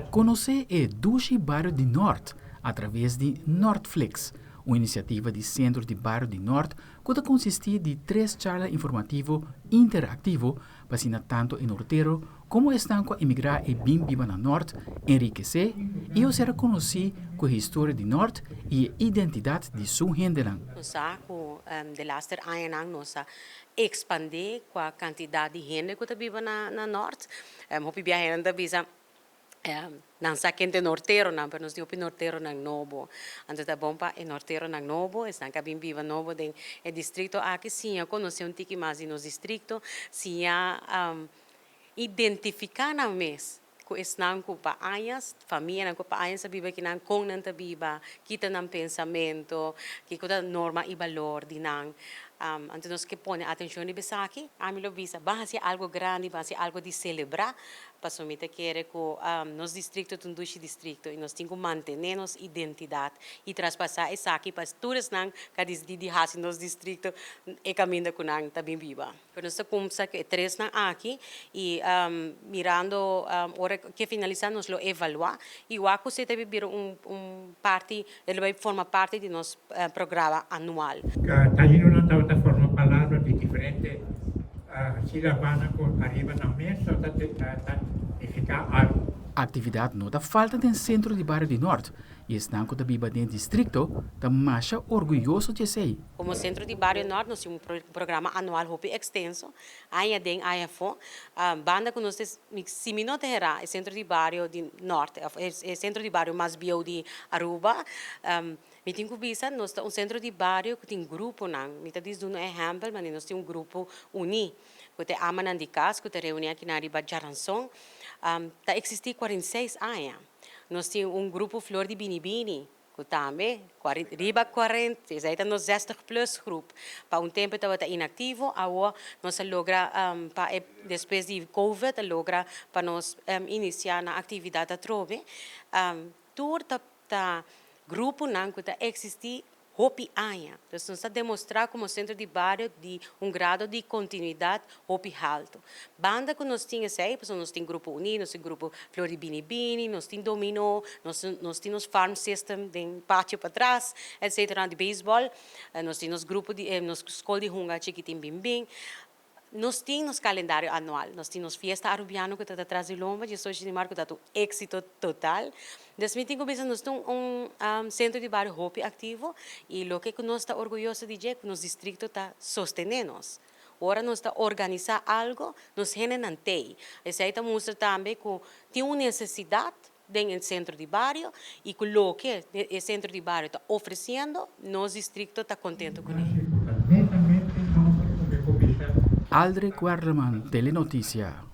Konosé e dushi bario di Noord atraves di Noordflix, un inisiativa di Sentro di Bario di Noord ku ta konsistí di tres charla informativo interaktivo pa asina tantu e nortero komo esnan ku a emigrá i bin biba na Noord enrikesé i o sera konosí ku e historia di Noord i e identidat di su hendenan. Nos sa ku delaster añanan nos a ekspandé kua kantidat di hende ku ta biba na Noord. Hopi biahenan ta bisa nan sa ken ta e norteronan, pero nos tin hopi norteronan nobo. Anto ta bon pa e norteronan nobo, esnan ku a bin biba nobo den e distrikto aki, siña konosé un tiki mas di nos distrikto, siña identifiká nan mes ku esnan ku pa añas, famianan ku pa añas a biba akinan, kon nan ta biba, ki ta nan pensamentu, kiko ta norma i balor di nan. Anto nos ke pone atenshon riba esaki. Ami lo bisa, ban hasi algu grandi, ban hasi algu di selebrá, pasobra mi ta kere ku nos distrikto ta un dushi distrikto i nos tin ku mantené nos identidat i traspasá esaki pa tur esnan ku a disidí di hasi nos distrikto e kaminda ku nan ta bin biba. Pero nos ta kumsa ku e tresnan aki i mirando ora ke finalisá nos lo evaluá i wak ku si ta bira un un parti e lo bai forma parti di nos programa anual. Taínonan tabata forma palabra di diferente sílabanan ku ariba nan mes ta nifiká algu. Aktividat no ta falta den sentro di bario di Nort i esnan ku ta biba den distrikto ta masha orguyoso di esei. Komo Sentro di Bario Nort nos tin un programa anual hopi ekstenso, aña den aña afó. Banda ku nos ta, si mi no ta herá, e Sentro di Bario di Nort òf e Sentro di Bario mas bieu di Aruba. Mi tin ku bisa nos ta un Sentro di Bario ku tin gruponan. Mi ta dis duna un ehèmpel, manera nos tin un grupo uní ku ta e amanan di kas ku ta reuní akinan riba Djaranson. Ta eksistí 46 aña. Nos tin un grupo Flor di Bini Bini ku tambe riba kuarenta, esei ta nos zestig plus groep. Pa un tempu tabata inaktivo, awor nos a logra pa e despues di covid a logra pa nos inisiá nan aktividat atrobe. Tur ta ta gruponan ku ta eksistí hopi aña. Entonces nos ta demostrá komo sentro di bario di un grado di kontinuidat hopi haltu. Banda ku nos tin esei, pasobra nos tin Grupo Uní, nos tin Grupo Flor di Bini Bini, nos tin dominó, nos nos tin nos farm system den patio patras, etcetera, di beisbòl, nos tin nos grupo di nos skol di hunga chikitin Bin Bin. Nos tin nos calendario anual, nos tin nos fiesta Arubiano cu ta tras di lomba, 18 di maart cu ta un exito total. Des mi tin cu bisa nos tin un centro di bario hopi activo y loke cu nos ta orguyoso di dje cu nos districto ta sostene nos. Ora nos ta organisa algo, nos hendenan tey. Esey ta mustra tambe cu tin un necesidad den e centro di bario y cu loke e centro di bario ta ofreciendo, nos districto ta contento cune. Aldrich Werleman, Telenoticia.